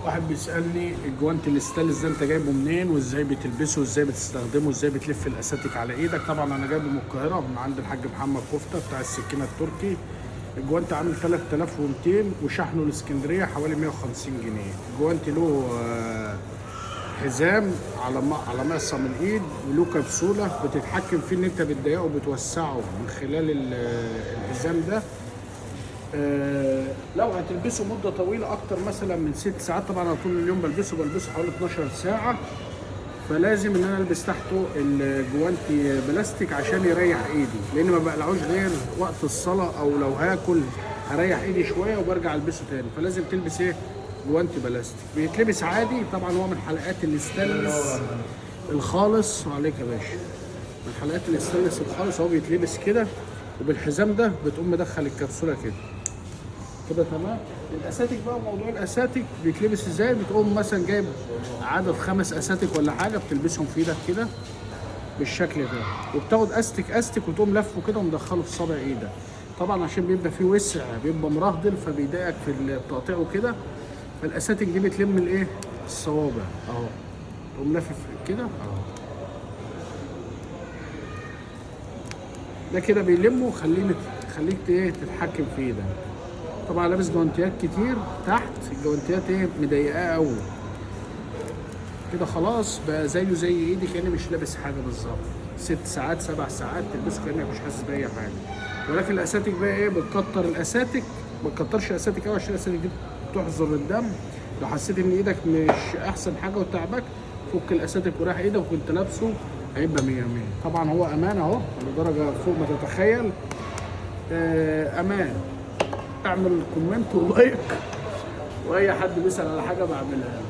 واحد بيسألني الجوانت الستانلس ده انت جايبه منين، وازاي بتلبسه، وازاي بتستخدمه، وازاي بتلف الاساتيك على ايدك. طبعا انا جايبه من القاهرة من عند الحاج محمد كفته بتاع السكينة التركي. الجوانت عامل 3200 وشحنه الاسكندرية حوالي 150 جنيه. الجوانت له حزام على معصم الايد، وله كبسولة بتتحكم فيه ان انت بتضيقه وبتوسعه من خلال الحزام ده. لو هتلبسه مده طويلة اكتر مثلا من 6 ساعات، طبعا انا طول اليوم بلبسه حوالي 12 ساعة، فلازم ان انا البس تحته الجوانتي بلاستيك عشان يريح ايدي، لان ما بقلعوش غير وقت الصلاة او لو هاكل هريح ايدي شوية وبرجع البسه تاني. فلازم تلبس ايه؟ جوانتي بلاستيك. بيتلبس عادي طبعا، هو من حلقات الستانلس الخالص. وعليك يا باشا، من حلقات الستانلس الخالص هو بيتلبس كده، وبالحزام ده بتقوم مدخل الكبسولة كده كده، تمام. الاساتيك بقى، موضوع الاساتيك بيتلبس ازاي؟ بتقوم مثلا جايب عدد 5 اساتيك ولا حاجة، بتلبسهم في ايدك كده بالشكل ده، وبتاخد استك استك وتقوم لفه كده ومدخله في صابع ايدك. طبعا عشان بيبقى فيه وسع، بيبقى مرهدل فبيضايقك في التقطيع وكده، فالاساتيك دي بتلم الايه؟ الصوابع اهو، تقوم لافف كده اهو، ده كده بيلمه وخليه خليك ايه تتحكم في ايدك. طبعا لابس جوانتيات كتير تحت، الجوانتيات ايه مضايقاه قوي كده، خلاص بقى زيه زي ايدي كاني مش لابس حاجة بالظبط. 6 ساعات 7 ساعات تلبسه كانك مش حاسس باي حاجة. ولكن الاساتيك بقى ايه، بتكتر الاساتيك، ما تكترش الاساتيك قوي عشان الاساتيك دي بتحظر الدم. لو حسيت ان ايدك مش احسن حاجة وتعبك، فك الاساتيك وراح ايدك وانت لابسه هيبقى 100 100. طبعا هو امان اهو لدرجة فوق ما تتخيل. امان. اعمل comment و like، واي حد بيسال على حاجة بعملها.